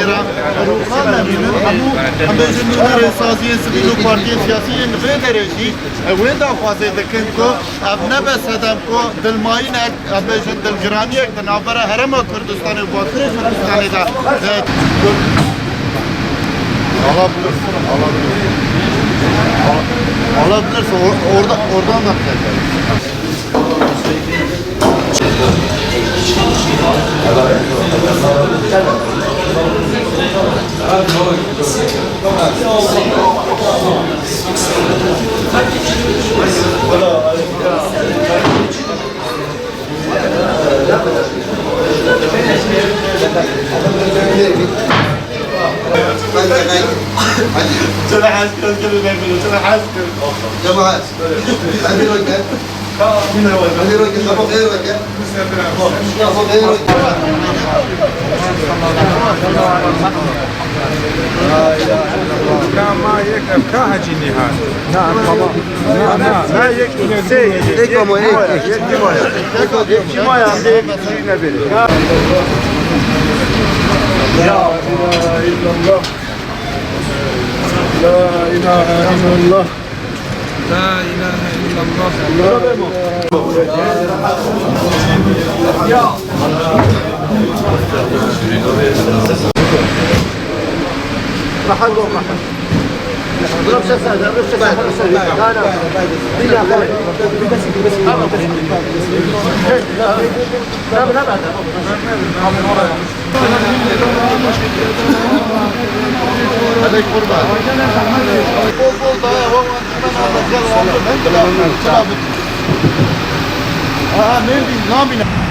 جرام روخان نبینن هم بجن نور سازی سیویل و پارتی سیاسی نوی درشی وين دا خوازه دکن کو اب نبس هدم کو دلماین اب بجن دلگرانی یک دنابر هرم کردستان و باکر کردستان دا alabilirsin oradan da شنو حاسس كذا شنو حاسس يا معاذ عندي رجال عندي رجال ابو غير رجال ابو غير كان ما يكتب كهجي نهاية نعم طبعا لا يكتب سي يكتب ما يعطيك نبيل لا اله الا الله لا إله إلا الله لا إله إلا الله عليك قربان بول بول ده هو انت ما نزل والله انت لا نبي نامي